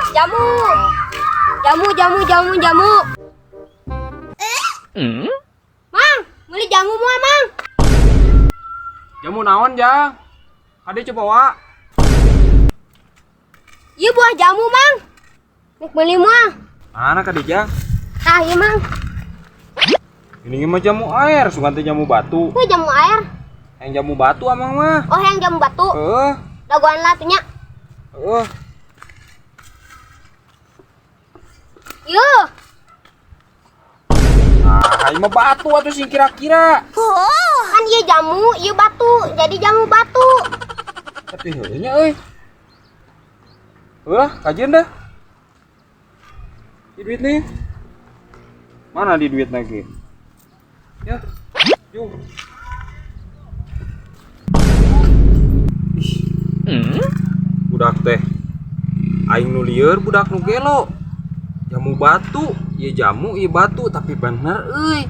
Jamu. Jamu, jamu, jamu, jamu. Mang, beli jamu moal, Mang? Jamu naon, Jang? Kade coba wa. Ieu buah jamu, Mang. Nek beli moal? Mana kade, Jang? Tah, ieu, Mang. Ini mah jamu air, sugan teh jamu batu. Itu jamu air. Yang jamu batu amang mah. Oh, yang jamu batu. Heeh. Dagoan lah atuh nya. Heeh. Ieu. Ah, ieu mah batu atuh sing kira-kira. Kan ieu jamu, ieu batu. Jadi jamu batu. Tapi heueuh nya euy. Heuh, kajian dah. Di duit nih. Mana di duit lagi? Ya, yuk. Ih. Budak teh. Aing nu lieur, budak nu gelo. Jamu batu, ieu jamu, ieu batu, tapi bener euy.